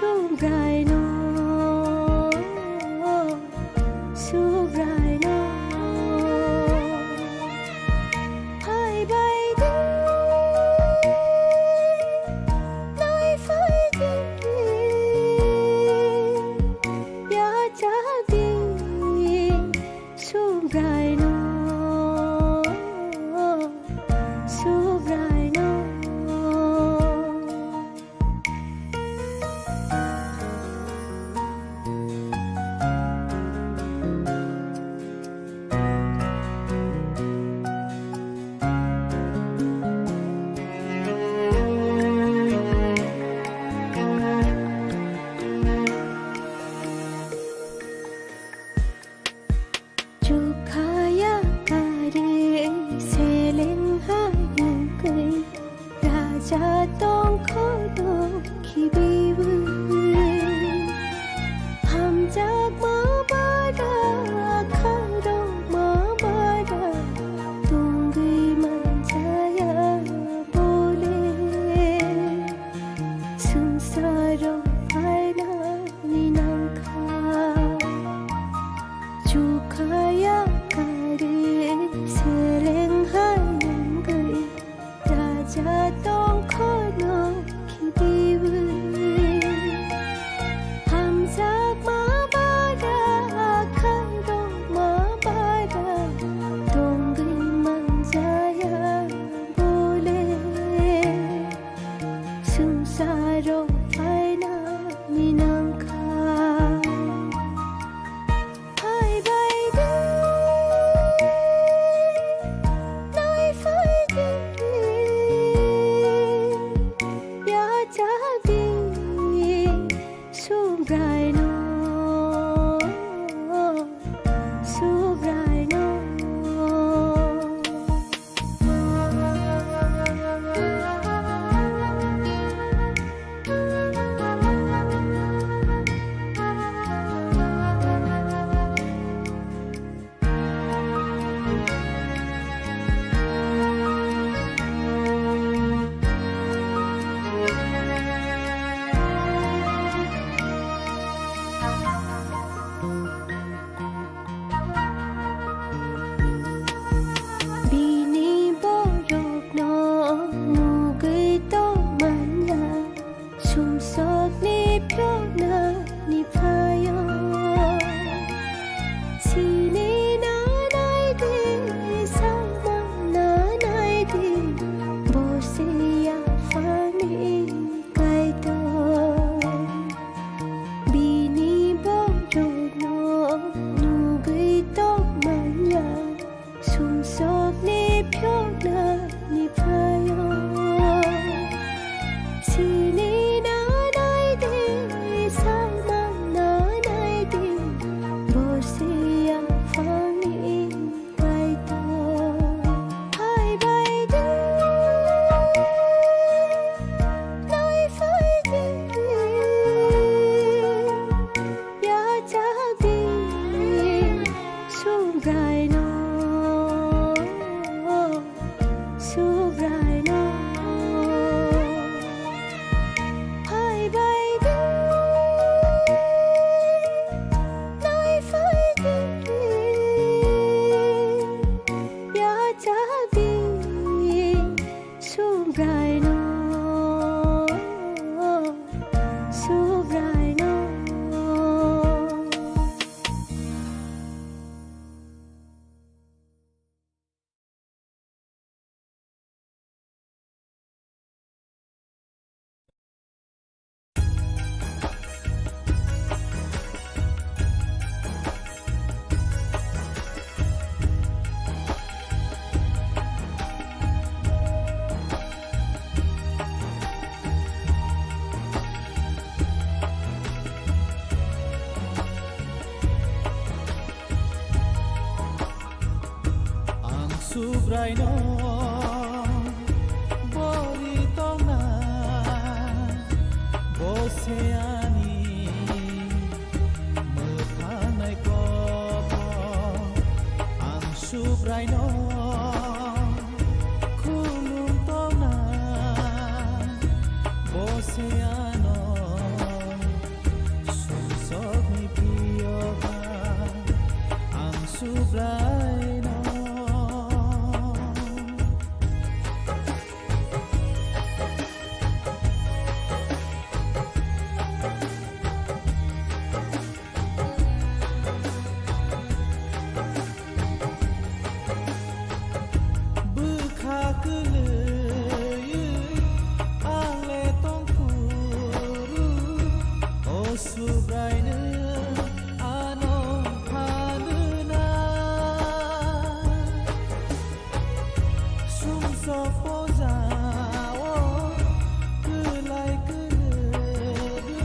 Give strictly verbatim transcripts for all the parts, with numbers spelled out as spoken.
Subraino, Subraino, phaibai di, naiphai di, yachak di, Subraino, Subraino. Chukha yakarwi seleng hai wngwi raja tongkhono khibiwi. Hamjakma bara khairokma bara tongwi manjaya bole. Swngcharo phainani nangkha. Chukha yakarwi seleng hai wngwi raja tongkhono khibiwi. Hamjakma bara khairokma bara tongwi manjaya bole. Swngcharo phainani nangkha. Phaibai di, naiphai di, yachak di, Subraino, Subraino. Bini borokno nugwi tongmanya, sumsokni phiyoknani phaio. Sini nanai di, samang nanai di, bo se yaphangni Kaitor. Bini borokno nugwi tongmanya, sumsokni phiyoknani phaio. Sini nanai di, samang nanai di, bo se yaphangni Kaitor. Phaibai di, naiphai di, yachak di, Subraino, Subraino. Phaibai di, naiphai di, yachak di, Subraino, Subraino. Ang Subraino bori tongna, bo se ani mwthangnai kok. Ang Subraino khulum tongna, bo Se ano sumsokni piyoga ang Subraino. Bwkha kwlwi ang le tongphuru, o Subraino ano phanuna. Sumsok pojao kwlai kwrwgwi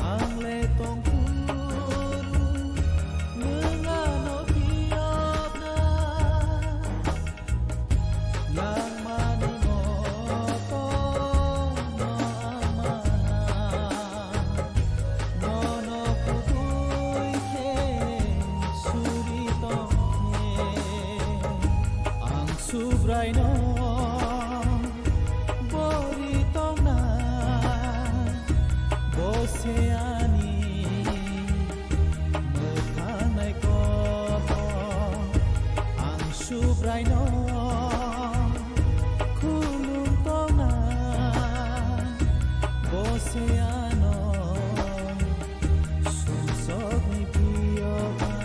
ang le tongphuru nwng ano phiyokna. Langmani motorno ang mana, nono kubui khe suri tongkhe. Ang Subraino bori tongna, bo se ani mwthang nai kotor. Ang Subraino khulum tongna, bo se ano sumsokni piyoga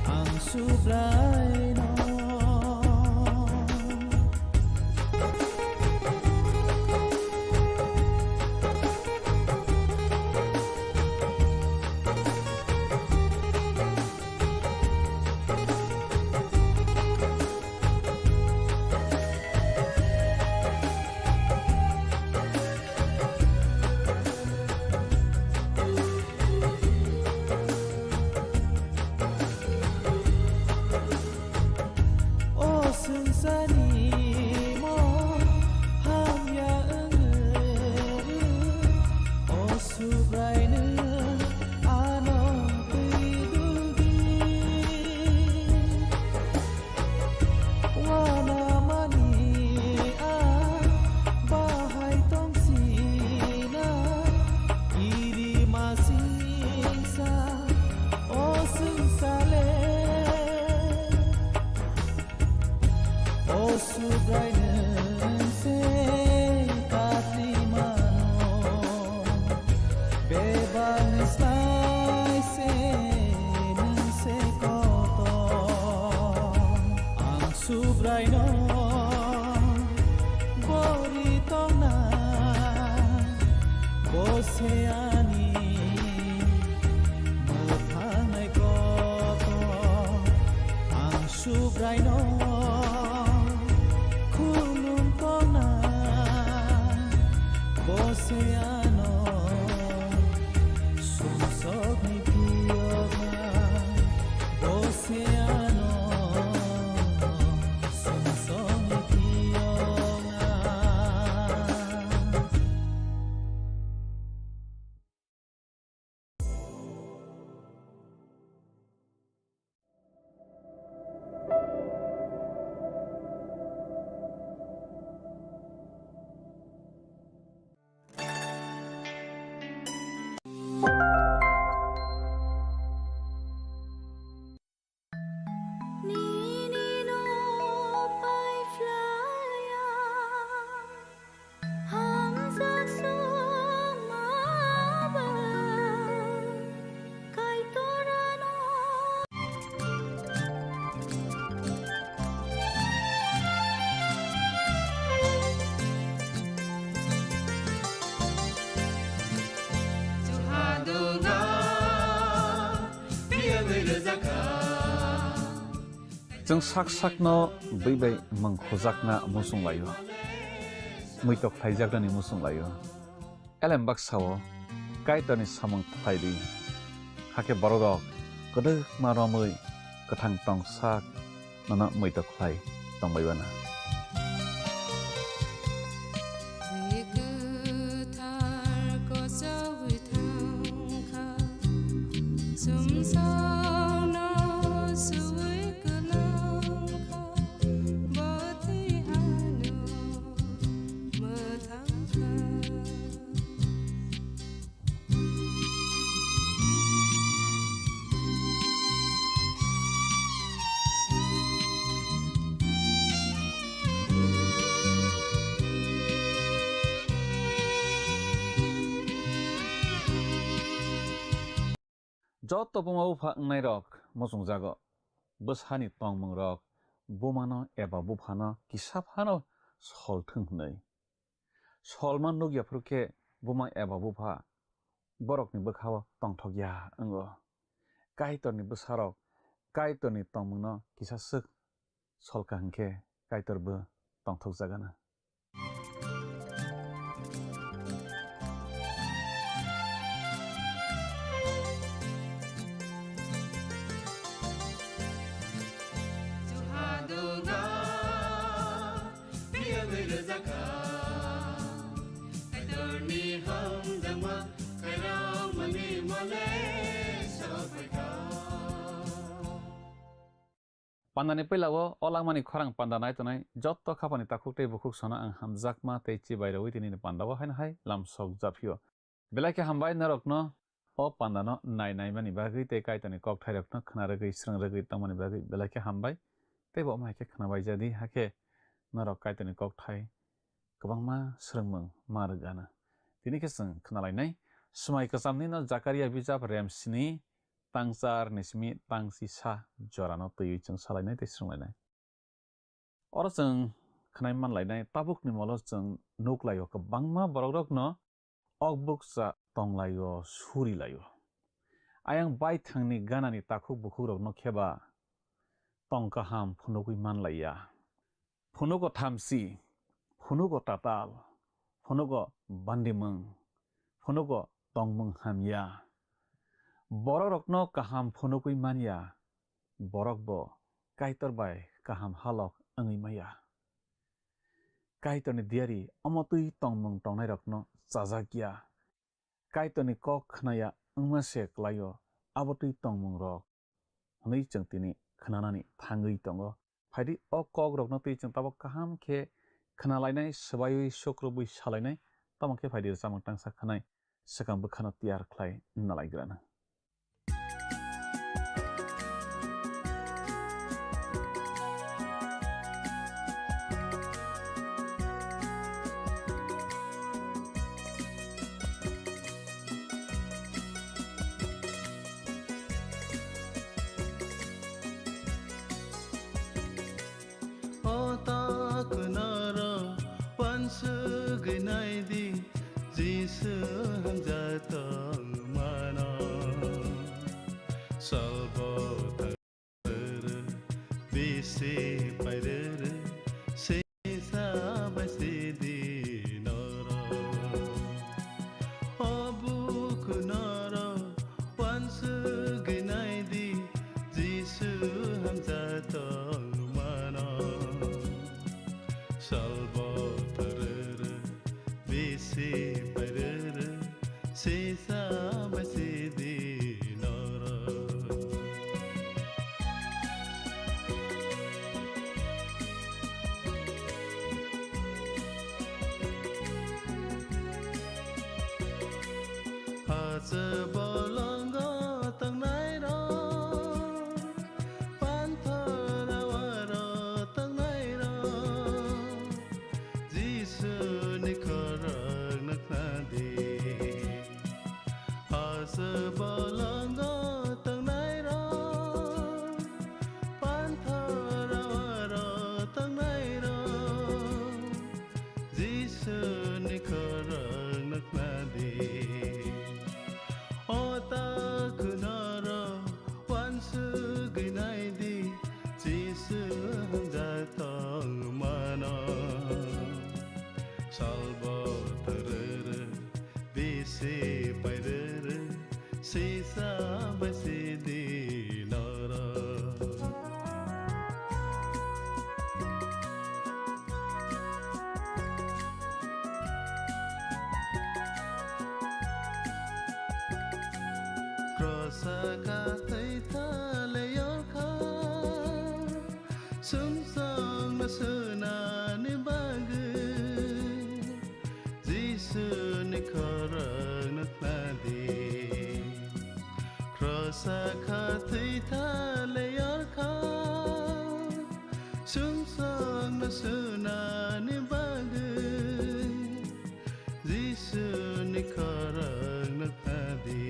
ang Subraino. O swngcharni mo hamya wngwi, o Subraino ano twi duldi. Wanamani a bahai tongsina, iri masingsa o swngchale. O Subrai nwng se katli mano, bebak ni slai se nwng se kotor. Ang Subraino bori tongna, bo se ani mwthang nai kotor. Ang Subraino khulum tongna, bo se ano sumsokni piyoga, bo se ano sumsokni piyoga. Nini no pai flaya. Hamjak songma ba Kaitorano. Juhadunga piyagwi rwjakha. Chwng sak sakno bwi bai mwng khujakna muchung laio, muitok khlaijaknani muchung laio. Elem baksao Kaitorni samung khlai di, hakhe borok rok kwdwkma romwi kwthang tong sak nono muitok khlai tongbai bana. Bwi kwthar kochogwi thangkha, chumsokno suwi kwlangkha, bo twi ano mwthangkha. Joto buma bupha wngnairok muchungjago, bwsani tongmungrok bumano eba buphano kisa phano sol thwng hwnwi. Solma nukya phuru khe buma eba bupha borokni bwkhao tongthokya wngo. Kaitorni bwsarok Kaitorni tongmungno kisa swk sol kaham khe Kaitorbo tongthokjagana. Pandani puila o, o langmani khorang panda nai tongnai joto khapani takhuk tei bukhuk sono ang hamjakma tei chibai rwi tini ni panda o haino hai lamsok japhio. Belai khe hambai norokno o panda no nai naimani bagwi tei Kaitorni kokthai rokno khna rwgwi srwng rwgwi tongmani bagwi belai khe hambai. Tei bo omo hai khe khna bai jadi, hakhe norok Kaitorni kokthai kwbangma swrwngmung ma rwgano. Tini khe chwng khna lainai. Swmai kwchamni no Jakaria bijap rem sni tang char ni simi tang chisa jorano twiwi chwng salainai tei swrwnglainai. Oro chwng khwnai manlainai, tabukni molo chwng nuklaio, kwbangma borokrokno ok bukcha tonglaio, surilaio. Ayang baithangni ganani takhuk bukhukrokno kheba tong kaham phunugwi manlaiya. Phunugo thamchi, phunugo tatal, phunugo bandimung, phunugo tongmung hamya. Borokrokno kaham phunugwi manya, borokbo Kaitor bai kaham halok wngwi maya. Kaitorni diyari omo twi tongmung tongnairokno chajakya. Kaitorni kok khnaya wngma se klaio abo twi tongmungrok hwnwi chwng tini khnanani thangwi tongo. Phaidi o kokrokno twi chwng tabuk kaham khe khna lainai, swbaiwi sukrubwi salainai, tamo khe phaidi rwchapmung tangsa khnai swkang bwkhano tiyar khlai nalaigrana. O ta kunaro wansugwi naidi, Jisu hamjak tongmano. Salbo thar bisi pairere, sisa bai sidi noro. O buku noro wansugwi naidi, Jisu hamjak tongmano. Salbo thar bisi pairere, sisa bai sidi noro. Hache bolongo tongnairok, panthor awaro tongnairok, Jisuni khorang nukna di. Hache bolongo tongnairok, panthor awaro tongnairok, Jisuni khorang nukna di. O ta kunaro wansugwi naidi, Jisu hamjak tongmano. Salbo thar bisi pairere, sisa bai sidi noro. Krosa kathwi thale yorkha, sumsokno sunani bagwi, Jisuni khorang nukna di. Krosa kathwi thale yorkha, sumsokno sunani bagwi, Jisuni khorang nukna di.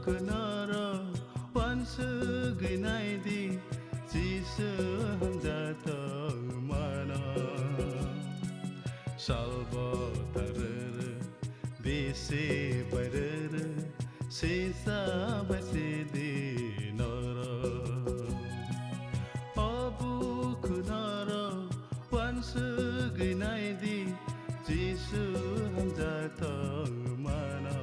Khwnaro uansugwi naidi, Jisu hamjak tongmano. Salbo tarere, bisi pairere, sisa bai sidi noro. Obu khwnaro uansugwi naidi, Jisu hamjak tongmano.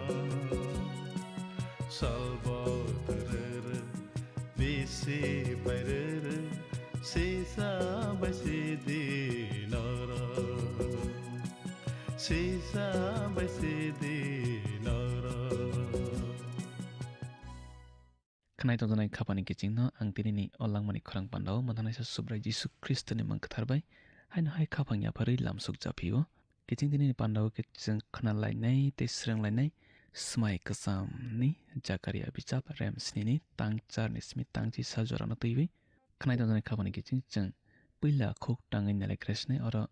Salbo tarere, bisi pairere, sisa bai sidi noro. Sisa bai sidi noro. Khwnai tongjaknai khapani kichingno ang tinini o langmani khorang pandao mwthangnaisa Subrai Jisu Khristoni mung kwthar bai haino hai khaphang yapharwi lamsuk japhio. Kiching tinini pandao khe chwng khna lainai tei srwng lainai Swmai Kwchamni Jakaria bichap rem snini tang charni simi tang chisa jorano twiwi. Khwnai tongjaknai khapani kiching chwng puila khuk tangwi nalai kre sinai oro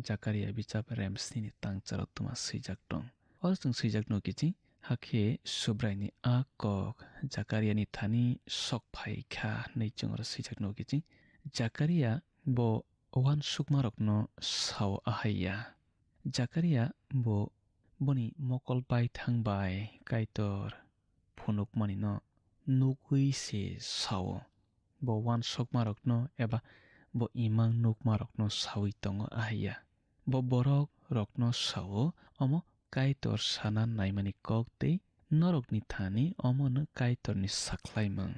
Jakaria bichap rem snini tang charo twma swijak tong. Oro chwng swijak nugo kiching, hakhe Subraini a kok Jakariani thani sok phai kha hwnwi chwng oro swijak nugo kiching. Jakaria bo uansukmarokno sao ahai ya. Jakaria bo boni mokol baithang bai Kaitor phunukmanino nugwi se sao. Bo uansukmarokno eba bo imang nukmarokno saui tongo ahai ya. Bo borokrokno sao, omo Kaitor sana naimani kok tei norokni thani omono Kaitorni sakhlaimung.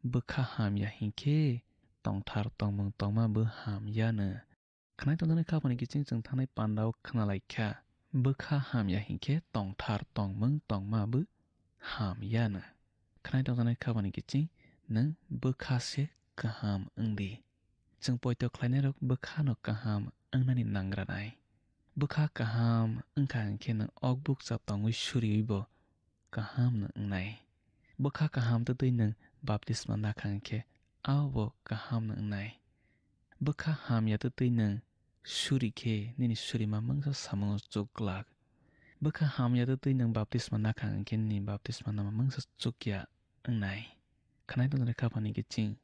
Bwkha hamya hinkhe tongthar tongmung tongma bo hamyano. Khwnai tongjaknai khapani kiching chwng thangnai pandao khna lai kha. Bwkha hamya hinkhe tongthar tongmung tongma bo hamyano. Khwnai tongjaknai khapani kiching nwng bwkha se kaham wng di. Chwng poito khlainairok bwkhano kaham wngnani nangranai. Bwkha kaham wngkha hinkhe nwng ok bukcha tongwi suriwi bo kaham no wngnai. Bwkha kaham twtwi nwng baptisma nakha hinkhe abo bo kaham no wngnai. Bwkha hamya twtwi nwng suri khe nini surima mungsa samungo chuk glak. Bwkha hamya twtwi nwng baptisma nakha hinkhe nini baptisma nama mungsa chukya wngnai. Khwnai tongjaknai khapani kiching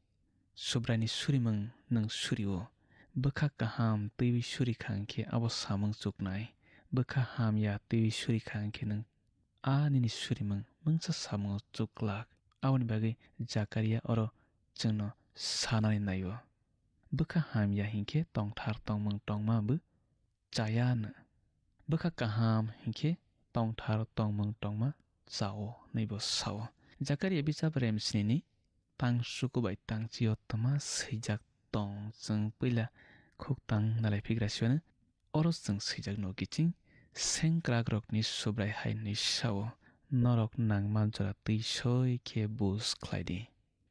Subraini surimung nwng surio. Bwkha kaham twiwi suri kha hinkhe abo samung chuknai. Bwkha hamya twiwi suri kha hinkhe nwng a nini surimung mungsa samungo chuk glak. Aboni bagwi Jakaria oro chwngno sanani naio. Bwkha hamya hinkhe tongthar tongmung tongma bo chaya no. Bwkha kaham hinkhe tongthar tongmung tongma chao hwnwi bo sao. Jakaria bichap rem snini tang chuku bai tang chio twma swijak tong, chwng puila khuk tang nalai phigra siwano. Oro chwng swijak nugo kiching, sengkrakrokni Subrai hai hwnwi sao, norok nangma jora twi soi khe bus khlai di.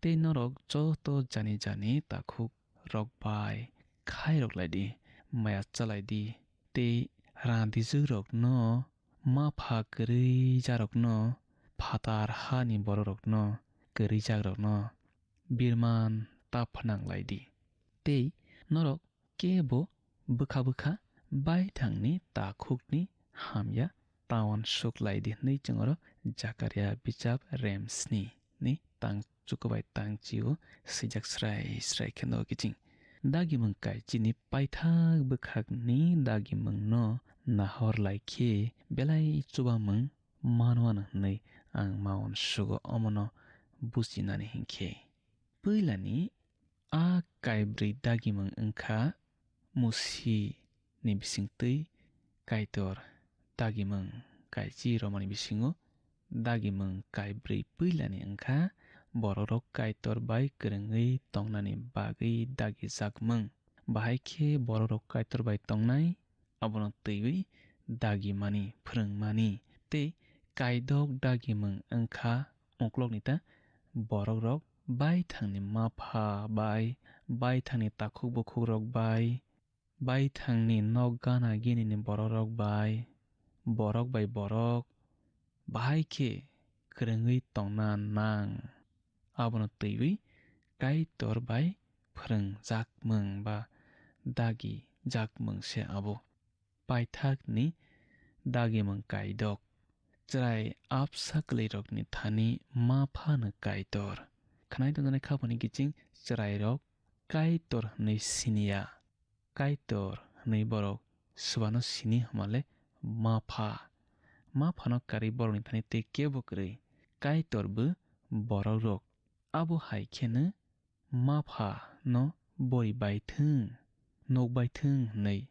Tei norok joto jani jani takhuk rok bai khai rok lai di, maya cha lai di, tei rang dijukrokno, mapha kwrwijarokno, phatar hani bororokno, kwrwijakrokno birman ta phnang lai di. Tei norok kebo bwkha bwkha baithangni takhukni hamya ta uansuk lai di hwnwi chwng oro Jakaria bichap rem sni ni tang chuku bai tang chio swijak srai srai khe nugo kiching. Dagimung kaichini paithak bwkhakni dagimungno nahor lai khe belai chubamung manwano hwnwi ang ma uansugo omono bujinani hinkhe. Puilani a kaibrwi dagimung wngkha Musi ni bisingtwi Kaitor dagimung kaichi romani bisingo dagimung kaibrwi puilani wngkha, borokrok Kaitor bai kwrwngwi tongnani bagwi dagijakmung. Bahai khe borokrok Kaitor bai tongnai, abono twiwi dagimani, phrwngmani tei kaidok dagimung wngkha uklokni ta borokrok baithangni mapha bai, baithangni takhuk bukhukrok bai, baithangni nok gana ginini borokrok bai, borok bai borok, bahai khe kwrwngwi tongna nang. Abono twiwi Kaitor bai phrwngjakmung ba dagijakmung se abo. Paithakni dagimung kaidok. Chwrai apsa kwlwirokni thani ma phano Kaitor. Khwnai tongjaknai kha phani kiching chwrairok Kaitor hwnwi siniya. Kaitor hwnwi borok swbano sini hwnmale ma pha. Ma phano karwi borokni thani tei kebo kwrwi. Kaitor bo borokrok. Abo hai kheno ma pha no bori bai thung, nok bai thung hwnwi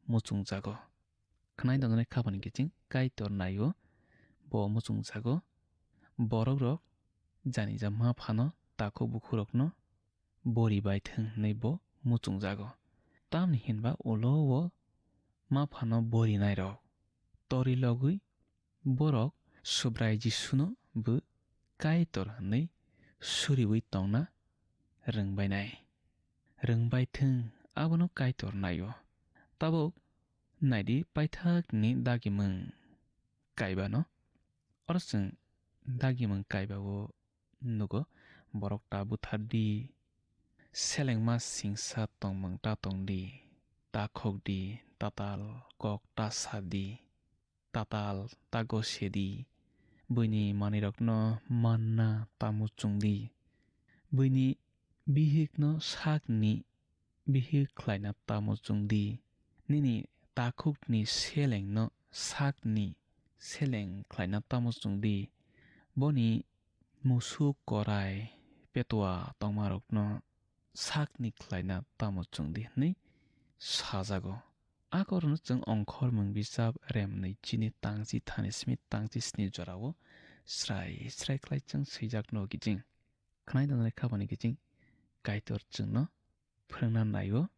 muchungjago. Khwnai tongjaknai kha phani kiching Kaitor naio, bo muchungjago. Borokrok janija ma phano takhuk bukhurokno bori bai thung hwnwi bo muchungjago. Tamni hinba ulo o ma phano borinairok tori logwi borok Subrai Jisuno bo Kaitor hwnwi suriwi tongna rwngbainai. Rwngbai thung, abono Kaitor naio. Tabuk naidi paithakni dagimung kaibano. Oro chwng dagimung kaibao nugo, borok ta buthar di, selengma singsa tongmung ta tong di, ta khok di, tatal kok ta sa di, tatal ta gose di, buini manwirokno manna ta muchung di, buini bihikno sakni bihik khlaina tamo chwng di. Nini takhukni selengno sakni seleng khlaina tamo chwng di. Boni musuk korai petua tongmarokno sakni khlaina tamo chwng di hwnwi sajago. A korono chwng ongkhormung bijap remnwi chini tangchi thani simi tangchi sni jorao srai srai khlai chwng swijak no kijing. Khwnai tongjaknai kha phani kiching Kaitor chwngno phwrwngna naio,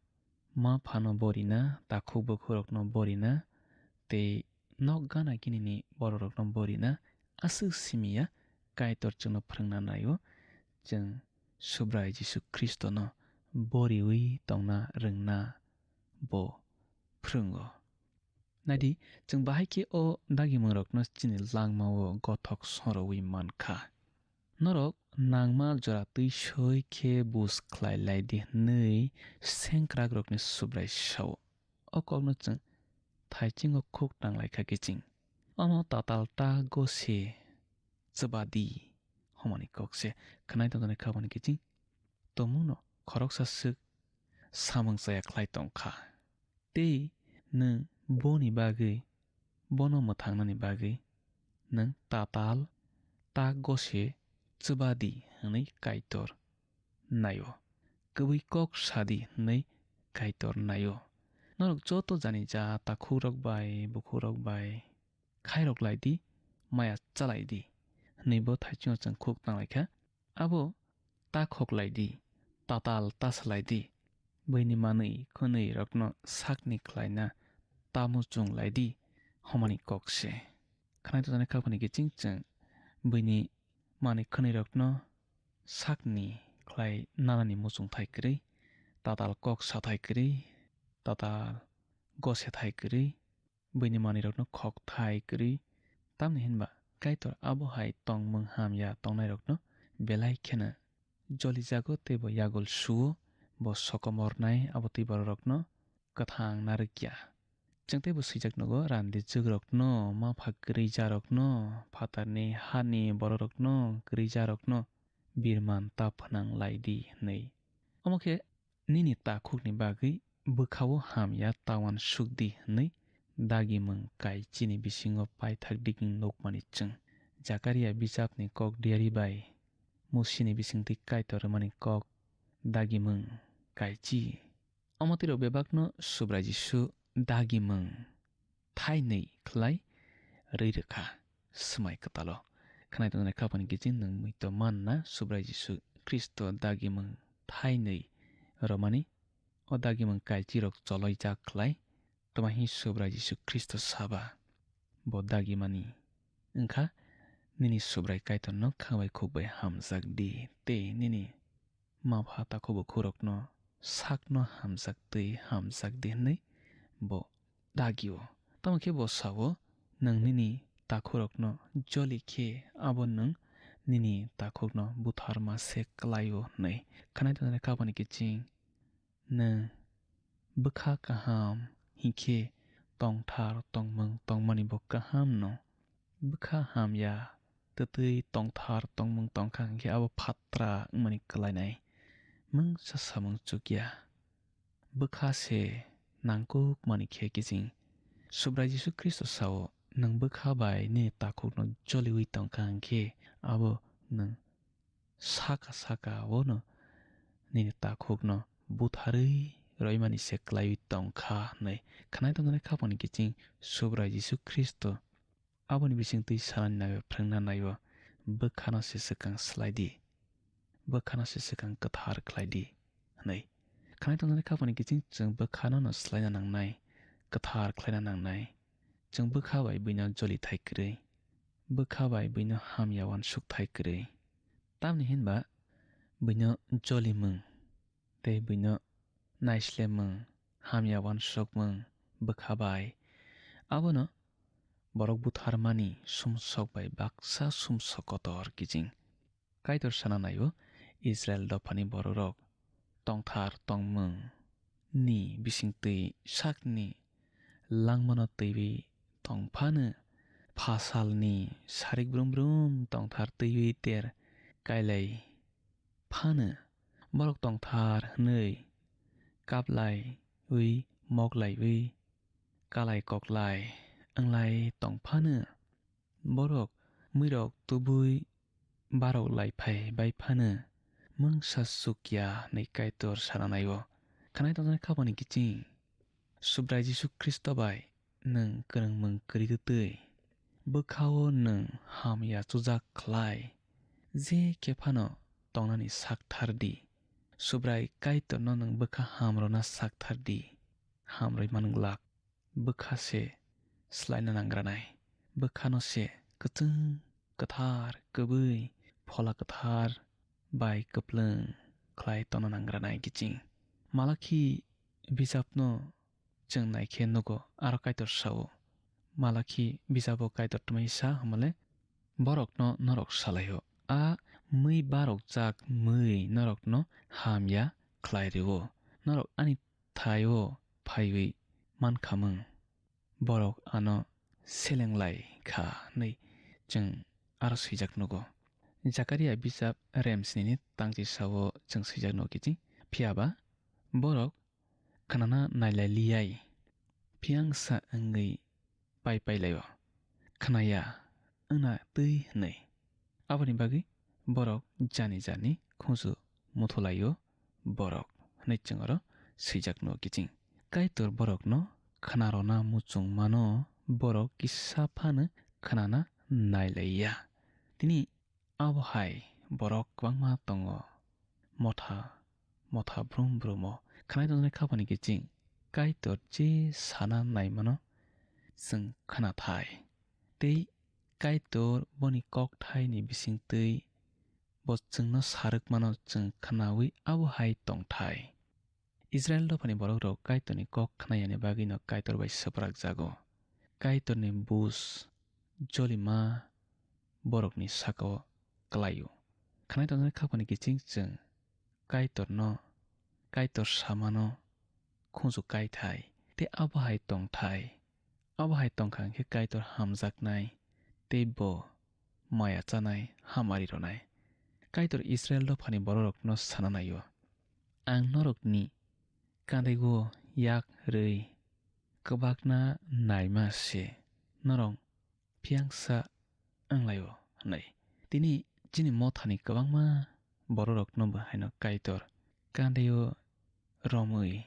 ma phano borina, takhuk bukhurokno borina, tei nok gana ginini bororokno borina, aswk simi ya Kaitor chwngno phwrwngna naio, chwng Subrai Jisu Khristono boriwi tongna rwngna bo phwrwngo. Naidi, chwng bahai khe o dagimungrokno chini langmao gothok sorowi man kha. Norok nangma jora twi soi khe bus khlai lai di hwnwi sengkrakrokni Subrai sao. O kokno chwng thaichingno khuk tang lai kha kiching. Omo tatal ta gose chwba di hwnmani kok se khwnai tongjaknai kha boni kiching. Tongmungno khoroksa swk samung chaya khlai tong kha. Tei nwng boni bagwi, bono mwthangnani bagwi nwng tatal ta gose chwba di hwnwi Kaitor naio. Kwbwi kok sa di hwnwi Kaitor naio. Norok joto jani ja takhukrok bai, bukhukrok bai khairok lai di, maya cha lai di hwnwi bo thaichungo chwng khuk tang lai kha. Abo ta khok lai di, tatal ta sa lai di, buini manwi khwnwi rokno sakni khlaina ta muchung lai di, hwnmani kok se. Khwnai tongjaknai kha phani kiching chwng buini manwi khwnwi rokno sakni khlai nanani muchung thai kwrwi, tatal kok sa thai kwrwi, tatal gose thai kwrwi, buini manwirokno khok thai kwrwi. Tamni hinba Kaitor abo hai tongmung hamya tongnairokno belai kheno jolijago tei bo yagul suo, bo sokomornai abo twi bororokno kwthang narwkya. Chwng teibo swijak nugo, randijwkrokno, mapha kwrwijarokno, phatarni hani bororokno, kwrwijarokno birman ta phnang lai di hwnwi. Omo khe nini takhukni bagwi bwkhao hamya tawan suk di hwnwi dagimung kaichini bisingo paithak digini nukmani chwng. Jakaria bijapni kok diari bai Musini bisingtwi Kaitor rwmani kok dagimung kaichi. Omo twi rok bebakno Subrai Jisu dagimung thainwi khlai rwi rwkha swmai kwtalo. Khwnai tongjaknai kha phani kiching nwng muitu manna Subrai Jisu Khristo dagimung thainwi romani, o dagimung kaichirok choloijak khlai twma hi Subrai Jisu Khristo saba bo dagimani wngkha. Nini Subrai Kaitorno kha bai khuk bai hamjak di tei nini mapha takhuk bukhurokno sakno hamjak twi hamjak di hwnwi bo dagio. Tamo khe bo sao, nwng nini takhurokno joli khe abo nwng nini takhukno butharma se klaio hwnwi. Khwnai tongjaknai kha phani kiching nwng bwkha kaham hinkhe tongthar tongmung tongmani bo kaham no. Bwkha hamya twtwi tongthar tongmung tongkha hwnkhe abo phatra wngmani kwlainai. Mungsa samung chukya. Bwkha se nangkukmani khe kiching. Subrai Jisu Khristo sao, "Nwng bwkha bai nini takhukno joliwi tongkha hwnkhe abo nwng saka saka o no nini takhukno butharwi roimani se klaiwi tongkha," hwnwi khwnai tongjaknai khapangni kiching Subrai Jisu Khristo aboni bisingtwi sanani naiwi phrwngna naiwi, "Bwkhano se swkang slai di, bwkhano se swkang kwthar khlai di," hwnwi khwnai tongjaknai khapangni kiching chwng bwkhano no slaina nangnai, kwthar khlaina nangnai. Chwng bwkha bai buino jolithai kwrwi, bwkha bai buino hamya uansukthai kwrwi. Tamni hinba buino jolimung tei buino naislemung, hamya uansukmung bwkha bai, abono borok butharmani sumsok bai baksa sumsok kotor kiching. Kaitor sana naio, Israel dophani bororok tongthar tongmung ni bisingtwi sakni langmano twiwi tongphano, phasalni sarik brum brum tongthar twiwi ter kailai phano, borok tongthar hwnwi kaplaiwi moklaiwi kalai koklai wnglai tongphano, borok mwirok tubui barok lai phai bai phano mungsa chukya hwnwi Kaitor sana naio. Khwnai tongjaknai khapangni kiching Subrai Jisu Khristo bai nwng kwrwngmung kwrwi twtwi, bwkhao nwng hamya chujak khlai, je khe phano tongnani sakthar di. Subrai Kaitorno nwng bwkha hamrwna sakthar di, hamrwi man glak. Bwkha se slaina nangranai, bwkhano se kwchwng, kwthar, kwbwi, Phola Kwthar bai kwplwng khlai tongna nangranai kiching. Malakhi bijapno chwng naikhe nugo, aro Kaitor sao, Malakhi bijabo Kaitor twmai sa hwnmale, "Borokno norok salaio, a mwi barokjak mwi norokno hamya khlai rwo, norok ani thaio phaiwi mankhamung, borok ano selenglai kha," hwnwi chwng aro swijak nugo. Jakaria bijap rem snini tangchi sao chwng swijak nugo kiching, phiya ba borok khnana nailai liyai, phiyangsa wngwi pai pai laio, khnaya wngna twi hwnwi. Aboni bagwi borok jani jani khungsu muthu laio borok hwnwi chwng oro swijak nugo kiching. Kaitor borokno khna rwna muchung mano, borok kisa phano khnana nailaiya. Tini abo hai borok kwbangma tongo, motha motha brum brumo. Khwnai tongjaknai khapangni kiching Kaitor je sana naimano chwng khna thai. Tei Kaitor boni kokthaini bisingtwi bo chwngno sarwkmano chwng khnaui abo hai tongthai. Israel dophani borokrok Kaitorni kok khnayani bagwino Kaitor bai swprakjago. Kaitorni buj jolima borokni sakao klaio. Khwnai tongjaknai khapangni kiching chwng Kaitorno, Kaitor samano khunju kaithai, tei abo hai tongthai. Abo hai tongkha hwnkhe Kaitor hamjaknai tei bo maya chanai, hamari rwnai. Kaitor Israel dophani bororokno sana naio, "Ang norokni kandego yak rwi kwbakna naima se, norok phiyangsa wng lai-o," hwnwi. Tini chini mothani kwbangma bororokno bo haino Kaitor kandeo romwi,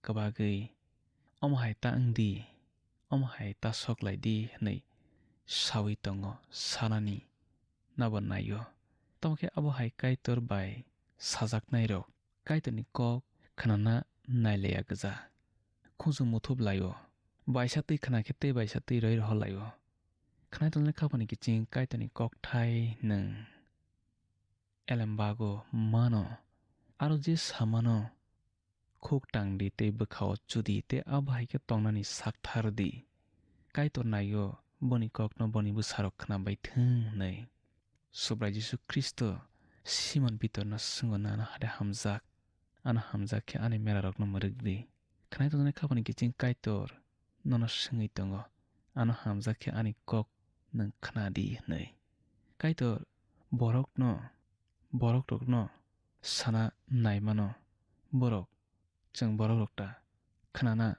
kwbagwi, "Omo hai ta wng di, omo hai ta sok lai di," hwnwi saui tongo, sanani nabo nai-o. Tamo khe abo hai Kaitor bai sajaknairok Kaitorni kok khnana nailaiya gwja. Khunju muthup lai-o. Baisa twi khna khe tei baisa twi roi rohor lai-o. Khnai tongnai khapani kiching Kaitorni kokthai nwng elembago mano. Aro je samano khuk tang di tei bwkha-o chu di tei abo hai khe tongnani sakthar di. Kaitor nai-o boni kokno boni bwsarok khna bai thung hwnwi. Subrai Jisu Khristo Simon Pitorno swngo, "Nano hade hamjak? Ano hamjak khe ani merarokno mwrwk di." Khnai tongjaknai khapani kiching Kaitor nono swngwi tongo, "Ano hamjak khe ani kok nwng khna di," hwnwi. Kaitor borokno, borokrokno sana naimano borok chwng borokrok ta khnana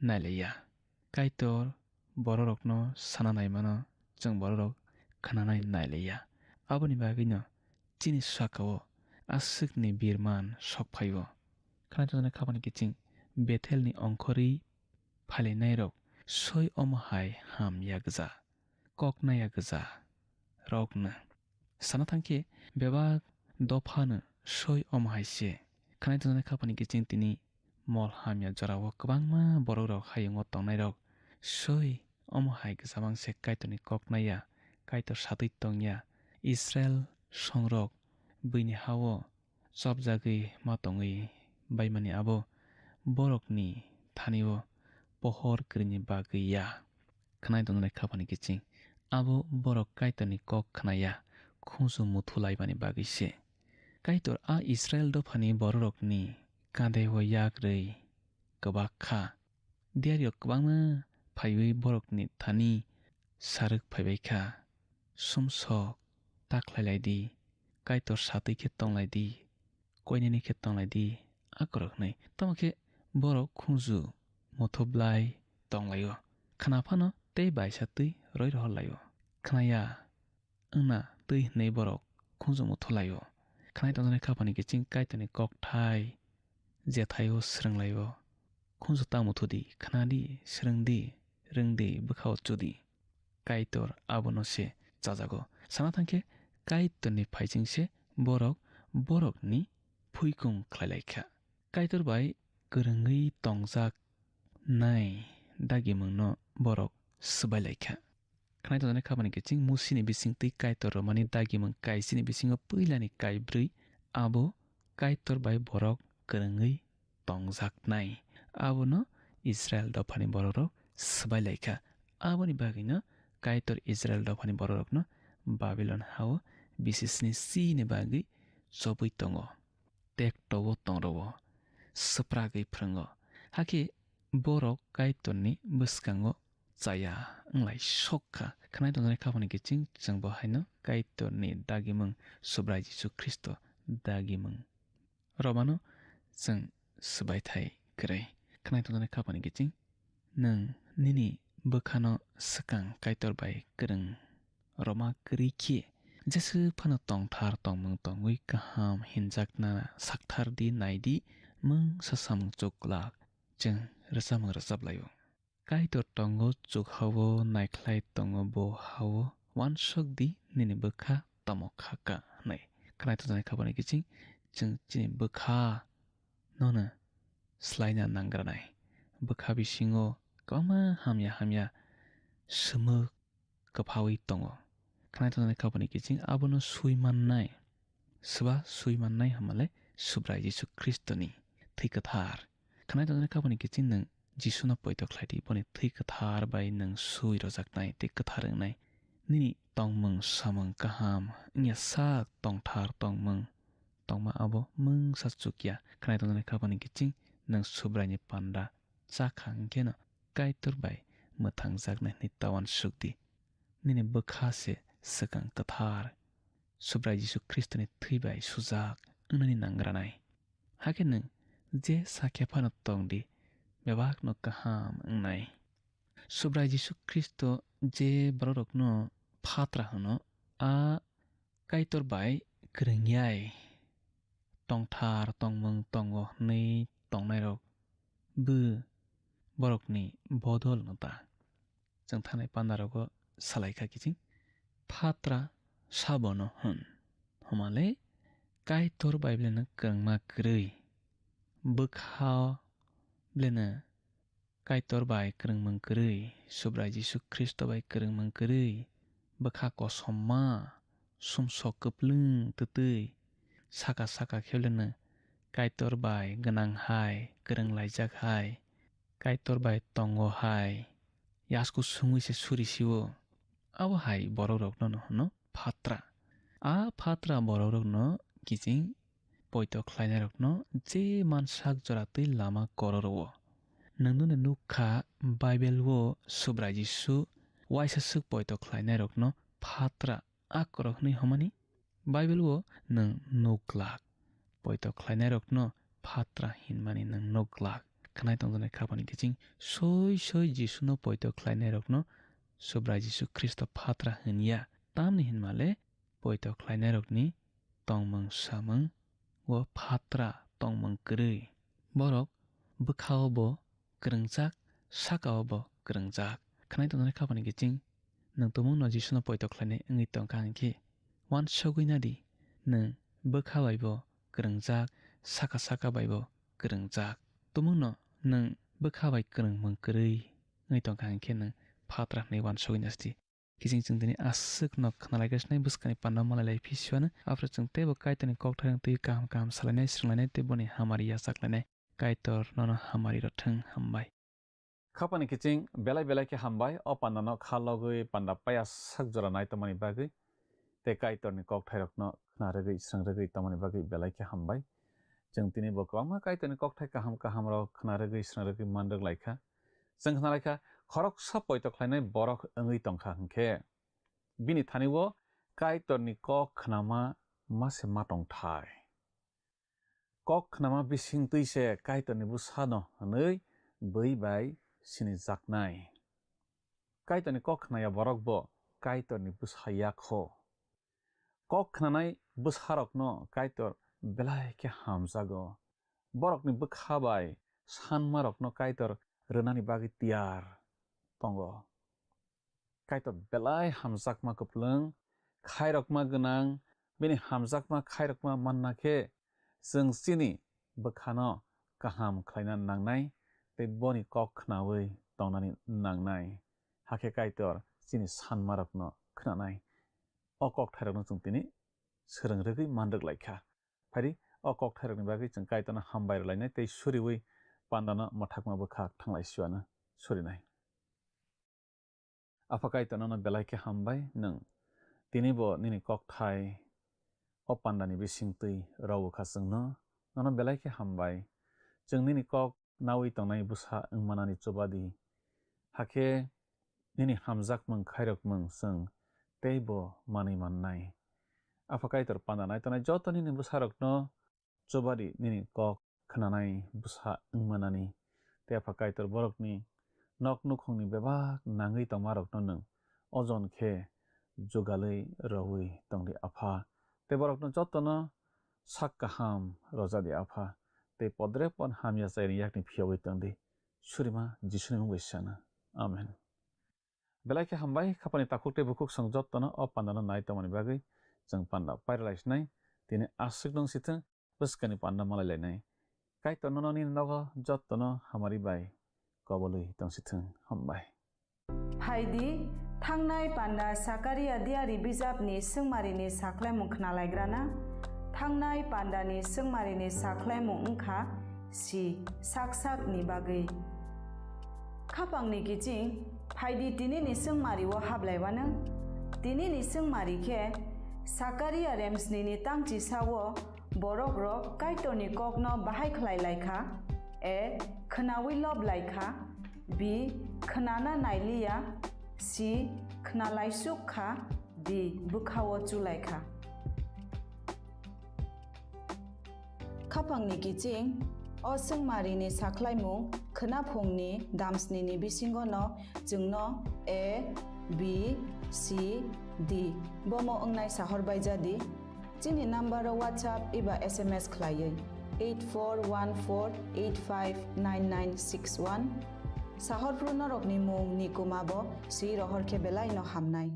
nailaiya. Kaitor borokrokno sana naimano chwng borokrok khnanai nailaiya. Aboni bagwino chini sakao aswkni birman sok phaio. Khwnai tongjaknai khapani kiching Bethelni ongkhorwi phailainairok soi omo hai ham ya gwja, kok naya gwja rokno. Sana thangkhe bebak dophano soi omo hai se. Khwnai tongjaknai khapani kiching tini mol hamya jorao kwbangma borokrok hayungo tongnairok soi omo hai gwjabang se Kaitorni kok naya, Kaitor satwi tongya. Israel songrok buini hao chopjagwi ma tongwi baimani abo borokni thanio pohor kwrwini bagwi ya. Khwnai tongjaknai khapani kiching abo borok Kaitorni kok khnaya, khungsu muthu laimani bagwi se. Kaitor a Israel dophani bororokni kandeo yak rwi kwbak kha. Diario kwbangma phaiwi borokni thani sarwk phaibai kha, "Sumsok ta khlai lai di, Kaitor satwi khe tong lai di, koinani khe tong lai di," akorok hwnwi. Tamo khe borok khungju mothoblai tong laio. Khna phano tei baisa twi roi rohor laio. Khnaya wngna twi hwnwi borok khungju motho laio. Khwnai tongjaknai khapani kiching Kaitorni kokthai jethaio swrwng laio. Khungju ta motho di, khna di, swrwng di, rwng di, bwkhao chu di. Kaitor abono se chajago. Sana thangkhe Kaitorni phaiching se borok borokni phuikung khlai lai kha. Kaitor bai kwrwngwi tongjak nai dagimungno borok swbai lai kha. Khwnai tongjaknai khapani kiching Musini bising twi Kaitor romani dagimung kaisini bisingo puilani kaibrwi abo Kaitor bai borok kwrwngwi tongjaknai. Abono Israel dophani borokrok swbai lai kha. Aboni bagwino Kaitor Israel dophani borokrokno Babilon hao bisisni sini bagwi chobwi tongo. Tekto-o tong rwo, swpragwi phrwngo. Hakhe borok Kaitorni bwskango chaya wnglai sok kha. Khwnai tongjaknai khapani kiching chwng bo haino Kaitorni dagimung Subrai Jisu Khristo dagimung romano chwng swbaithai kwrwi. Khwnai tongjaknai khapani kiching nwng nini bwkhano swkang Kaitor bai kwrwng roma kwrwi khe, jeswk phano tongthar tongmung tongwi kaham hinjakna sakthar di, nai di, mungsa samung chuklak chwng rwchapmung rwchap laio. Kaitor tongo chuk hao, naikhlai tongo bo hao, uansuk di nini bwkha tamo kha ka hwnwi. Khwnai tongjaknai khapani kiching chwng chini bwkha nono swlaina nanggranai. Bwkha bisingo kwbangma hamya hamya swmwk kwphaui tongo. Khwnai tongjaknai khapani kiching abono sui mannai. Swba sui mannai hwnmale Subrai Jisu Khristoni thwi kwthar. Khwnai tongjaknai khapani kiching nwng Jisuno poito khlai di, boni thwi kwthar bai nwng sui rwjaknai tei kwthar wngnai. Nini tongmung samung kaham wngya sak tongthar tongmung tongma abo mungsa chukya. Khwnai tongjaknai khapani kiching nwng Subraini panda chakha hwnkheno Kaitor bai mwthangjaknai hwnwi ta uansuk di. Nini bwkha se swkang kwthar Subrai Jisu Khristoni thwi bai sujak wngnani nangranai. Hakhe nwng je sakya phano tong di, bebakno kaham wngnai. Subrai Jisu Khristo je bororokno phatra hwno, a Kaitor bai kwrwngyai tongthar tongmung tongo hwnwi tongnairok bw borokni bodol no ta. Chwng thangnai pandarogo salai kha kiching, phatra sabono hwn. Hwnmale Kaitor bai beleno kwrwngma kwrwi, bwkha beleno Kaitor bai kwrwngmung kwrwi, Subrai Jisu Khristo bai kwrwngmung kwrwi, bwkha kosom ma, sumsok kwplwng twtwi, saka saka khe beleno Kaitor bai gwnang hai, kwrwng laijak hai, Kaitor bai tongo hai, yasku sungwi se suri sio. Abo hai borokrokno no hwno phatra. A phatra borokrokno kiching poito khlainairokno je mansak jora twi lama koro rwo. Nwng nono nuk kha, Bible-o Subrai Jisu waisa swk poito khlainairokno phatra akorok hwnwi hwnmani? Bible-o nwng nuk glak, poito khlainairokno phatra hinmani nwng nuk glak. Khwnai tongjaknai khapani kiching soi soi Jisuno poito khlainairokno Subrai Jisu Khristo phatra hwn ya. Tamni hinmale poito khlainairokni tongmung samung o phatra tongmung kwrwi. Borok bwkhao bo kwrwngjak, sakao bo kwrwngjak. Khwnai tongjaknai khapani kiching nwng tumungno Jisuno poito khlainai wngwi tongkha hwnkhe, uansugwi nadi, nwng bwkha bai bo kwrwngjak, saka saka bai bo kwrwngjak. Tumungno nwng bwkha bai kwrwngmung kwrwi wngwi tongkha hwnkhe nwng phatra hwnwi uansugwi nasti. Kiching chwng tini aswk nok khna lai khe swnai bwskangni panda malai lai phi siwano. Aphuru chwng teibo Kaitorni kokthairok twi kaham kaham salainai, swrwnglainai tei boni hamari yachaklainai. Kaitor nono hamari rw thung, hambai. Khapani kiching belai belai khe hambai, o pandano kha logwi panda paya sak jora nai tongmani bagwi tei Kaitorni kokthairokno khna rwgwi, swrwng rwgwi tongmani bagwi belai khe hambai. Chwng tini bo kwbangma Kaitorni kokthai kaham kaham rok khna rwgwi, swrwng rwgwi man rwk lai kha. Chwng khna lai kha, khoroksa poito khlainai borok wngwi tong kha hwnkhe, bini thani-o Kaitorni kok khnama ma se ma tong thai. Kok khnama bising twi se Kaitorni bwsano hwnwi bui bai sinijaknai. Kaitorni kok khnaya borok bo Kaitorni bwsa ya kho. Kok khnanai bwsarokno Kaitor belai khe hamjago. Borokni bwkha bai sanmarokno Kaitor rwnani bagwi tiyar tongo. Kaitor belai hamjakma kwplwng, khairokma gwnang, bini hamjakma khairokma manna khe chwng chini bwkhano kaham khlaina nangnai tei boni kok khnaui tongnani nangnai. Hakhe Kaitor chini sanmarokno khnanai. O kokthairokno chwng tini swrwng rwgwi man rwk lai kha. Phai di, o kokthairokni bagwi chwng Kaitorno hambai rwlainai tei suriui pandano mwthakma bwkhak thanglai siwano surinai. Apha Kaitor, nono belai khe hambai, nwng tini bo nini kokthai o pandani bising twi rogo kha chwngno. Nono belai khe hambai, chwng nini kok naui tongnai bwsa wngmanani chuba di. Hakhe nini hamjakmung khairokmung chwng teibo manwi mannai. Apha Kaitor, panda nai tongnai joto nini bwsarokno chuba di, nini kok khnanai bwsa wngmanani. Tei Apha Kaitor, borokni nok nukhungni bebak nangwi tongmarokno nwng ojon khe jugalwi roui tong di, Apha. Tei borokno jotono sak kaham roja di, Apha. Tei podrepot hamya chaini yakni phiyogwi tong di. Surima Jisuni mung bai sana. Amen. Belai khe hambai, khapani takhuk tei bukhuk chwng jotono o pandano nai tongmani bagwi chwng panda pairalai sinai. Tini aswk nung sithwng, bwskani panda malai lainai. Kaitor nono nini nogo jotono hamari bai kobolwi tong sithwng. Hambai. Phaidi, thangnai panda Sakaria diari bijapni swngmarini sakhlaimung khnalaigrana. Thangnai pandani swngmarini sakhlaimung wngkha si sak sakni bagwi. Khapangni kiching, phaidi tinini swngmario hablaiwano. Tinini swngmari khe Sakaria remsnini tangchisao borokrok Kaitorni kokno bahai khlai lai kha. A, khnaui lob lai kha. B, khnana nailiya. C, khnalaisuk kha. D, bwkhao chulai kha. Khapangni kiching, o swngmarini sakhlaimung khwnaphungni damsnini bisingono chwngno A, B, C, D bomo wngnai sahor baijadi. Chini number-o WhatsApp eba S M S khlaiwi eight four one four eight five nine nine six one. Sahorphru norokni mung ni kuma bo swi rohor khe belai no hamnai.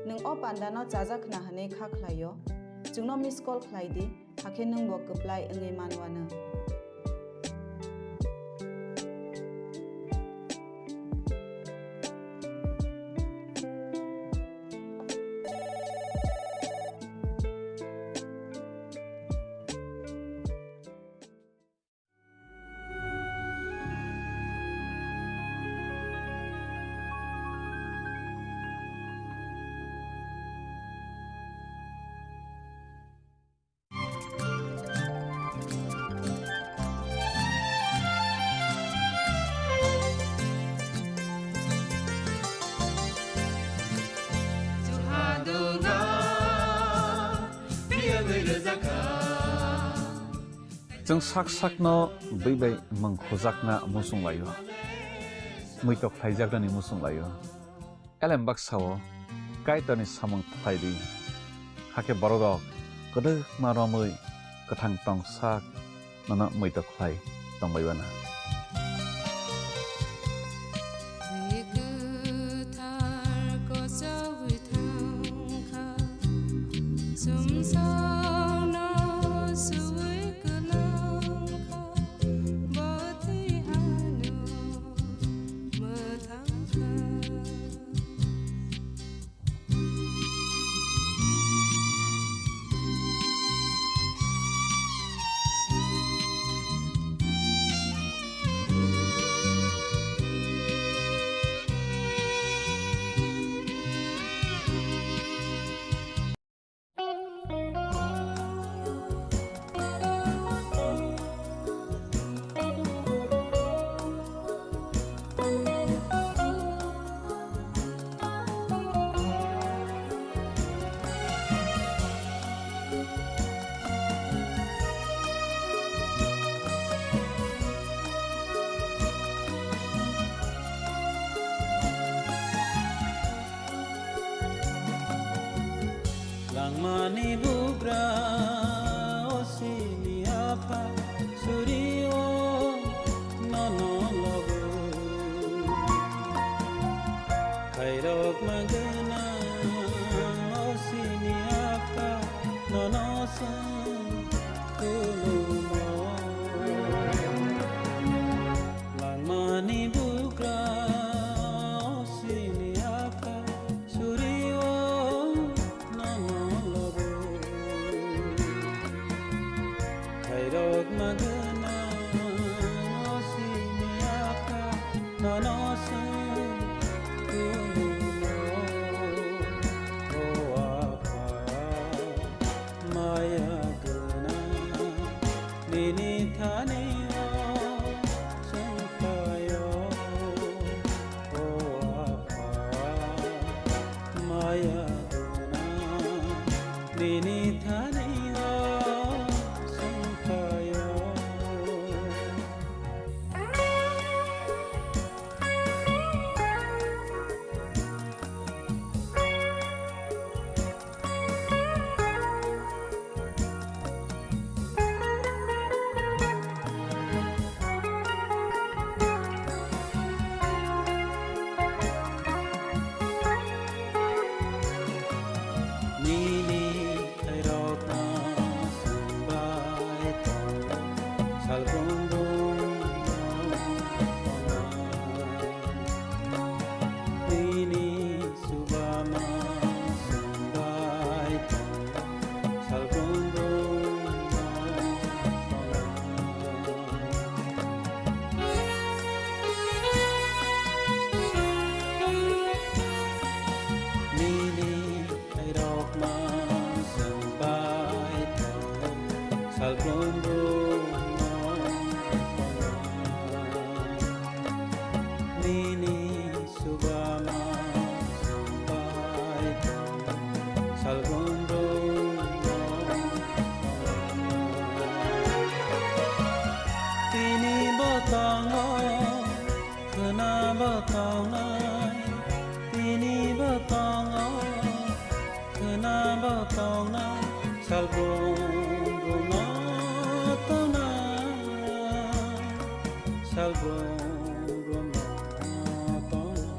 Nwng o panda no chajak khna hwnwi kha khlaio, chwngno miss call khlai di, hakhe nwng bo kwplai wngwi manwano. Chwng sak sakno bwi bai mwng khujakna muchung lai-o, muitok khlaijaknani muchung lai-o. Elem baksa-o Kaitorni samung khlai di, hakhe bororok kwdwkma romwi kwthang tong sak nono muitok khlai tongbai uana. Twi kwthar kochogwi thangkha, sumsokno suwi kwlangkha, bo twi ano mwthangkha. Langmani bugra, o sini apha, suri o nono logo. Khairok magana, o sini apha, nono song kulumo. Langmani bugra, o sini apha, suri o nono lobo. Khairok magana, o sini apha, nono song kulumo. O apha, maya gwnang, nini thani o chwng phaio. O apha, maya gwnang, nini thani o chwng phaio. Nini khairokno swngbai tongo, salbrum brum no tongnai. Nini Subama swngbai tongo, salbrum brum no tongnai. Nini khairokma swngbai tongo, salbrum brum no tongnai. Nini Subama swngbai tongo, salbrum brum no tongnai. Tini bo tongo, khwna bo tongnai. Tini bo tongo, khwna bo tongnai. Salbrum brum no tongnai. Salbrum brum no tongnai.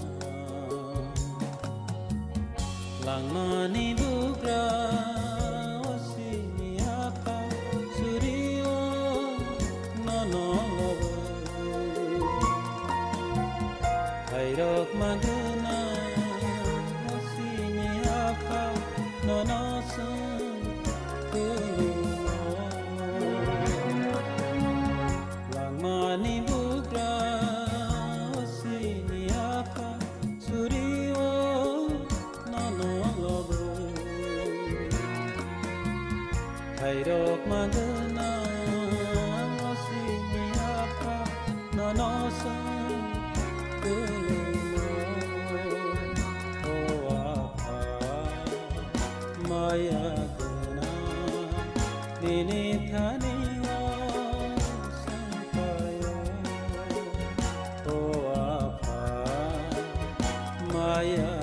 Langmani bugra, o sini apha, suri o nono lobo. Khairok magana, o sini apha, nono song kulumo. Langmani bugra, o sini apha, suri o nono lobo. Khairok magana, o sini apha, nono song kulumo. O apha, maya gwnang, nini thani o ya